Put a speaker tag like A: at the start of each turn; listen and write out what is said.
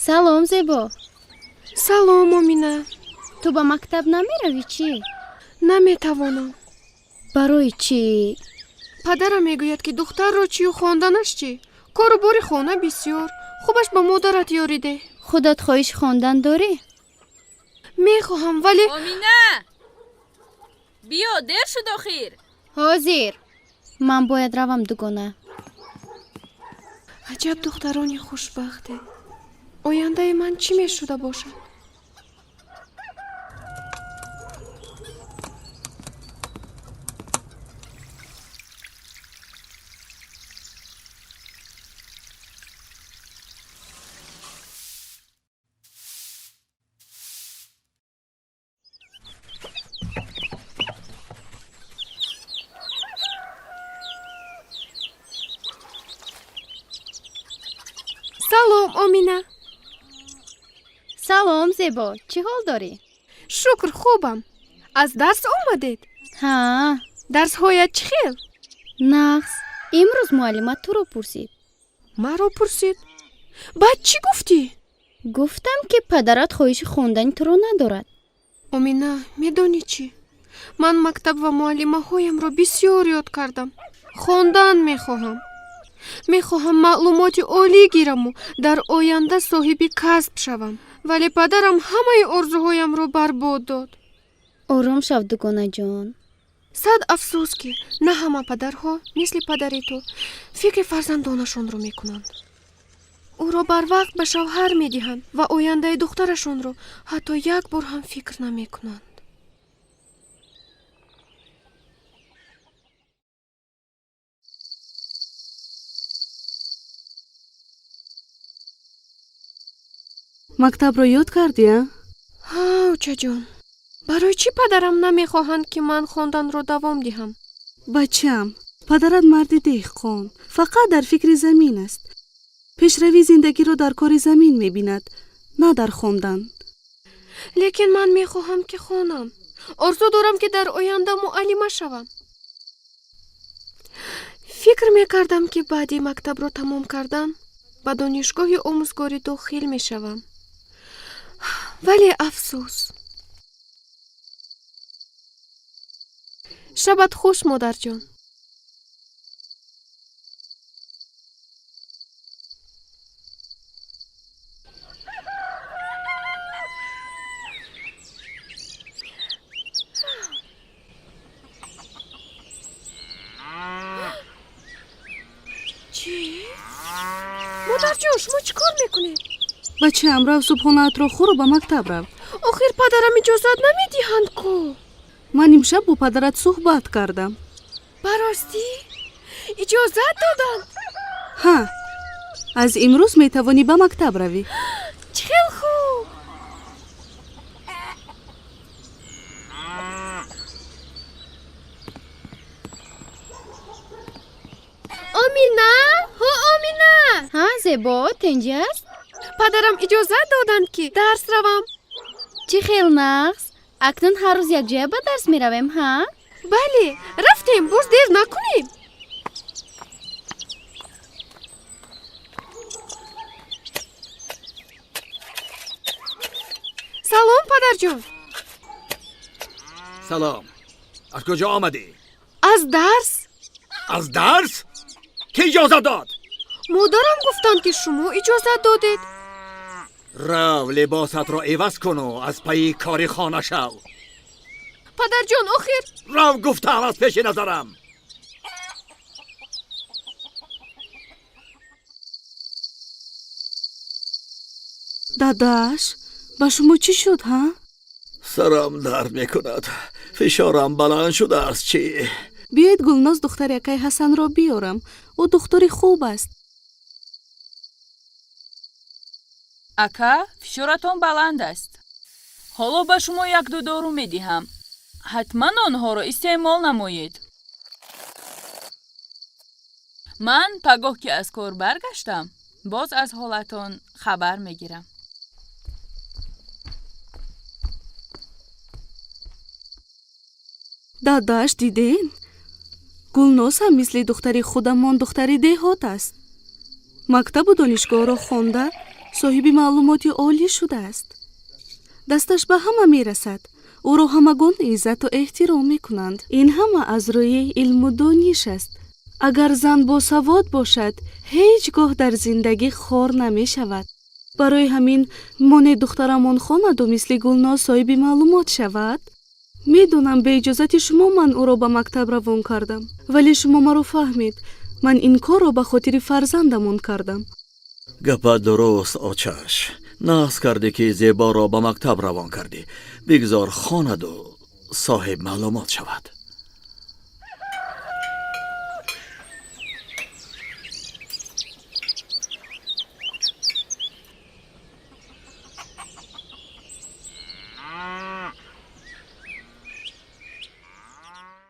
A: Салом, Зебо.
B: Салом, Омина.
A: Ту ба мактаб намеравӣ чӣ?
B: Наметавонам.
A: Барои чӣ?
B: Падарам мегӯяд, ки духтарро чию хонданаш чӣ? Кору бори хона бисёр. Хубаш ба модарат ёрӣ деҳ.
A: Худат хоҳиши хондан дорӣ?
B: Мехоҳам, вале
C: Омина, биё, дер шуд охир.
A: Ҳозир. Ман бояд равам, дугона.
B: Аҷаб духтарони хушбахте. Ояндаи ман чӣ мешуда бошад? Салом, Омина.
A: Салом, Зебо. Чӣ ҳол дорӣ?
B: Шукр, хубам. Аз дарс омадед?
A: Ҳа.
B: Дарсҳоят чӣ хел?
A: Нағз. Имрӯз муаллима туро пурсид.
B: Маро пурсид? Баъд чӣ гуфтӣ?
A: Гуфтам, ки падарат хоҳиши хондани туро надорад.
B: Омина, медонӣ чӣ? Ман мактаб ва муаллимаҳоямро бисёр ёд кардам. Хондан мехоҳам. Мехоҳам маълумоти олӣ гираму дар оянда соҳиби касб шавам. Вале падарам ҳамаи орзуҳоямро барбод дод.
A: Ором шав, дугонаҷон.
B: Сад афсӯс, ки на ҳама падарҳо мисли падари ту фикри фарзандонашонро мекунанд. Ӯро барвақт ба шавҳар медиҳанд ва ояндаи духтарашонро ҳатто як бор ҳам фикр намекунанд.
D: Мактабро ёд кардӣ, а?
B: Ҳа, учаҷон. Барои чӣ падарам намехоҳанд, ки ман хонданро давом диҳам?
D: Бачам, падарат марди деҳқон, фақат дар фикри замин аст. Пешравии зиндагиро дар кори замин мебинад, на дар хондан.
B: Лекин ман мехоҳам, ки хонам. Орзу дорам, ки дар оянда муаллима шавам. Фикр мекардам, ки баъди мактабро тамом кардан ба донишгоҳи омӯзгорӣ дохил мешавам. Вале афсӯс. Шабат хуш, модарҷон. Чӣ? Модарҷон, шумо чӣ кор мекунед?
D: Бачаам, рав, субҳонаатро хӯру ба мактаб рав.
B: Охир падарам иҷозат намедиҳанд ку.
D: Ман имшаб бо падарат суҳбат кардам.
B: Ба ростӣ? Иҷозат доданд?
D: Ҳа, аз имрӯз метавонӣ ба мактаб равӣ.
B: Чӣ хел хуб! Омина, ҳо, Омина.
A: Ҳа, Зебо, тинҷӣ аст?
B: Падарам иҷозат доданд, ки дарс равам.
A: Чӣ хел нағз! Акнун ҳар рӯз якҷоя ба дарс меравем, ҳа?
B: Бале, рафтем, боз дер накунем. Салом, падарҷон.
E: Салом. Аз куҷо омадӣ?
B: Аз дарс.
E: Аз дарс? Кӣ иҷозат дод?
B: Модарам гуфтанд, ки шумо иҷозат додед.
E: Рав, либосатро иваз куну аз пайи кори хона шав.
B: Падарҷон, охир
E: Рав, гуфтам, аз пеши назарам.
D: Дадаш, ба шумо чӣ шуд, ҳа?
E: Сарам дард мекунад, фишорам баланд шудааст, чӣ?
D: Биёед, Гулноз духтари акай Ҳасанро биёрам. Ӯ духтури хуб аст.
C: Ака, фишоратон баланд аст. Ҳоло ба шумо якду дору медиҳам. Ҳатман онҳоро истеъмол намоед. Ман пагоҳ, ки аз кор баргаштам, боз аз ҳолатон хабар мегирам.
D: Дадаш, диден, Гулноз ҳам мисли духтари худамон духтари деҳот аст. Мактабу донишгоҳро хонда, Соҳиби маълумоти олӣ шудааст, дасташ ба ҳама мерасад, ӯро ҳамагон иззату эҳтиром мекунанд. Ин ҳама аз рӯи илму дониш аст. Агар зан босавод бошад, ҳеҷ гоҳ дар зиндагӣ хор намешавад. Барои ҳамин моне духтарамон хонаду мисли Гулноз соҳиби маълумот шавад. Медонам, бе иҷозати шумо ман ӯро ба мактаб равон кардам, вале шумо маро фаҳмед. Ман ин корро ба хотири фарзандамон кардам.
E: Гапат дуруст, очаш. Нағз кардӣ, ки Зеборо ба мактаб равон кардӣ. Бигзор хонаду соҳиб маълумот шавад.